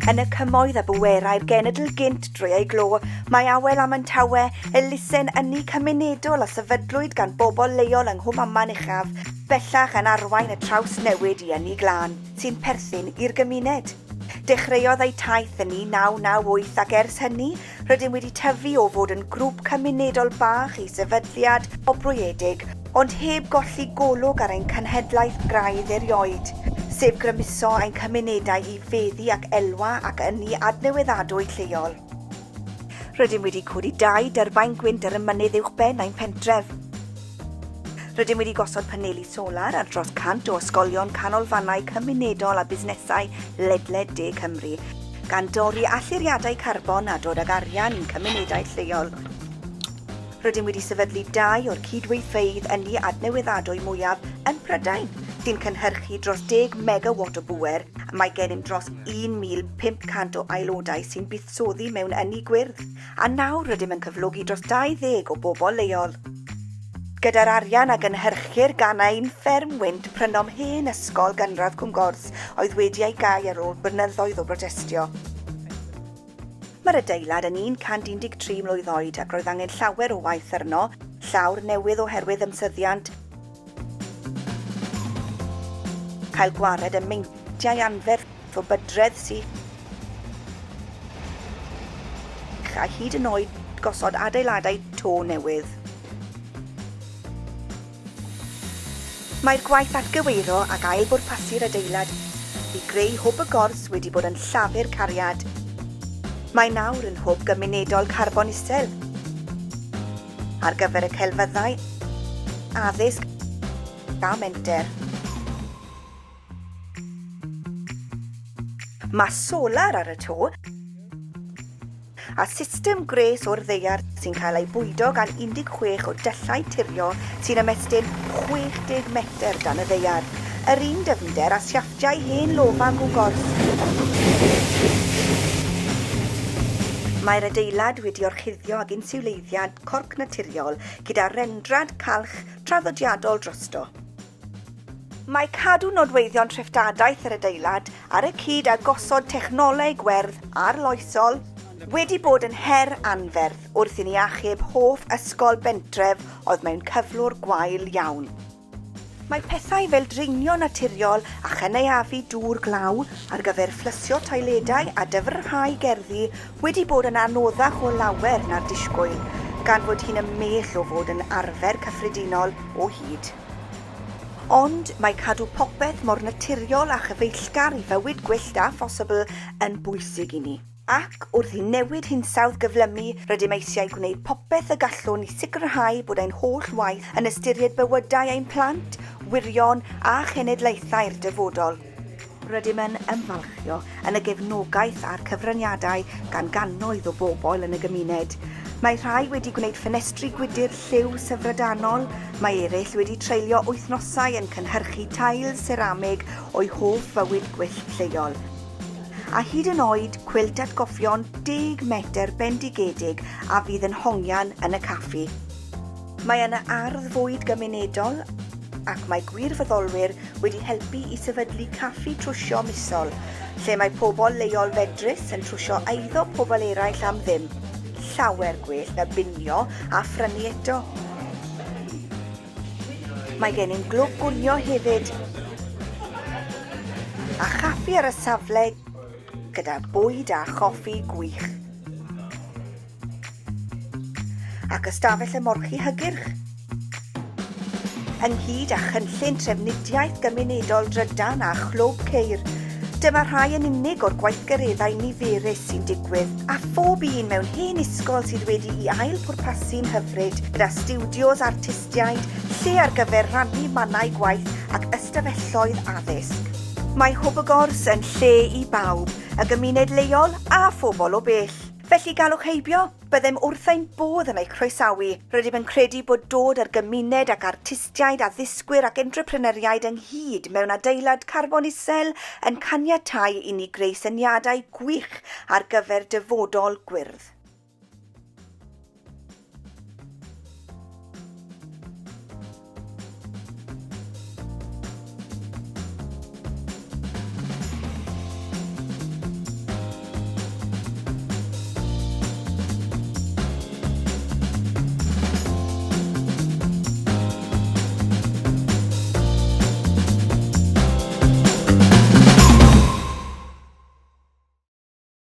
Yn y cymoedd a bwerai'r genedl gynt drwy ei glo, mae Awel Amantawe, elusen ynni cymunedol a sefydlwyd gan bobl leol yng Nghwm Aman Uchaf, bellach yn arwain y trawsnewid i ynni glân, sy'n perthyn i'r gymuned. Dechreuodd eu taith yn 1998 ac ers hynny, rydym wedi tyfu o fod yn grŵp cymunedol bach i sefydliad obrwyedig, ond heb golli golwg ar ein cenhedlaeth graidd erioed, sef grymuso ein cymunedau i feddu ac elwa ac ynni adnewyddadwy lleol. Rydym wedi codi dau dyrbain gwynt ar y mynydd uwchben ein pentref. Rydym wedi gosod paneli solar ar dros 100 o ysgolion, canolfannau cymunedol a busnesau ledled De Cymru, gan dorri allyriadau carbon a dod ag arian i'n cymunedau lleol. Rydym wedi sefydlu dau o'r cydweithfeydd ynni adnewyddadwy mwyaf yn Prydain, sy'n cynhyrchu dros 10 megawatt o bŵer, a mae gennym dros 1,500 o aelodau sy'n buddsoddi mewn ynni gwyrdd, a nawr rydym yn cyflogi dros 20 o bobl leol. Gyda'r arian a gynhyrchir gan ein fferm wynt prynom hen ysgol gynradd Cwmgors oedd wedi ei gau ar ôl blynyddoedd o brotestio. Mae'r adeilad yn 113 mlwydd oed ac roedd angen llawer o waith arno, llawr newydd oherwydd ymsyddiant, cael gwared y meintiau anferth o bydredd sych a hyd yn oed gosod adeiladau to newydd. Mae'r gwaith atgyweirio ac ail-bwrpasu'r adeilad i greu Hwb y Gors wedi bod yn llafur cariad. Mae nawr yn hwb gymunedol carbon isel ar gyfer y celfyddau, addysg a menter. Mae solar ar y to a system gwres o'r ddaear sy'n cael ei bwydo gan 16 o dyllau turio sy'n ymestyn 60 metr dan y ddaear, yr un dyfnder â siafftiau hen lofa Gwgors. Mae'r adeilad wedi orchuddio ag insiwleiddiad corc naturiol gyda rendrad calch traddodiadol drosto. Mae cadw nodweddion treftadaeth yr adeilad ar y cyd â gosod technoleg werdd arloesol wedi bod yn her anferth wrth i ni achub hoff ysgol bentref oedd mewn cyflwr gwael iawn. Mae pethau fel draenio naturiol a chynaeafu dŵr glaw ar gyfer fflysio toiledau a dyfrhau gerddi wedi bod yn anoddach o lawer na'r disgwyl, gan fod hi'n ymhell o fod yn arfer cyffredinol o hyd. Ond mae cadw popeth mor naturiol a chyfeillgar i fywyd gwyllt â phosibl yn bwysig i ni. Ac wrth i newid hinsawdd gyflymu, rydym eisiau gwneud popeth y gallwn i sicrhau bod ein holl waith yn ystyried bywydau ein plant, wyrion a chenedlaethau'r dyfodol. Rydym yn ymfalchio yn y gefnogaeth a'r cyfraniadau gan gannoedd o bobl yn y gymuned. Mae rhai wedi gwneud ffenestri gwydr lliw syfrdanol, mae eraill wedi treulio wythnosau yn cynhyrchu tail seramig o'u hoff fywyd gwyllt lleol. A hyd yn oed cwilt atgofion deg metr bendigedig a fydd yn hongian yn y caffi. Mae yna ardd fwyd gymunedol ac mae gwirfoddolwyr wedi helpu i sefydlu caffi trwsio misol, lle mae pobl leol fedrus yn trwsio eiddo pobl eraill am ddim. Llawer gwell na binio a phrynu eto. Mae gennym glwb gwnio hefyd a chaffi ar y safle gyda bwyd a choffi gwych. Ac ystafell ymolchi hygyrch. Ynghyd â chynllun trafnidiaeth gymunedol drydan a chlwb ceir, dyma rhai yn unig o'r gweithgareddau niferus sy'n digwydd, a phob un mewn hen ysgol sydd wedi'i ail-pwrpasu'n hyfryd, gyda stiwdios artistiaid, lle ar gyfer rhannu mannau gwaith ac ystafelloedd addysg. Mae Hwb y Gors yn lle i bawb, y gymuned leol a phobl o bell. Felly galwch heibio, byddem wrth ein bodd yn eich croesawu. Rydym yn credu bod dod â'r gymuned ac artistiaid, addysgwyr ac entrepreneuriaid ynghyd mewn adeilad carbon isel yn caniatáu i ni greu syniadau gwych ar gyfer dyfodol gwyrdd.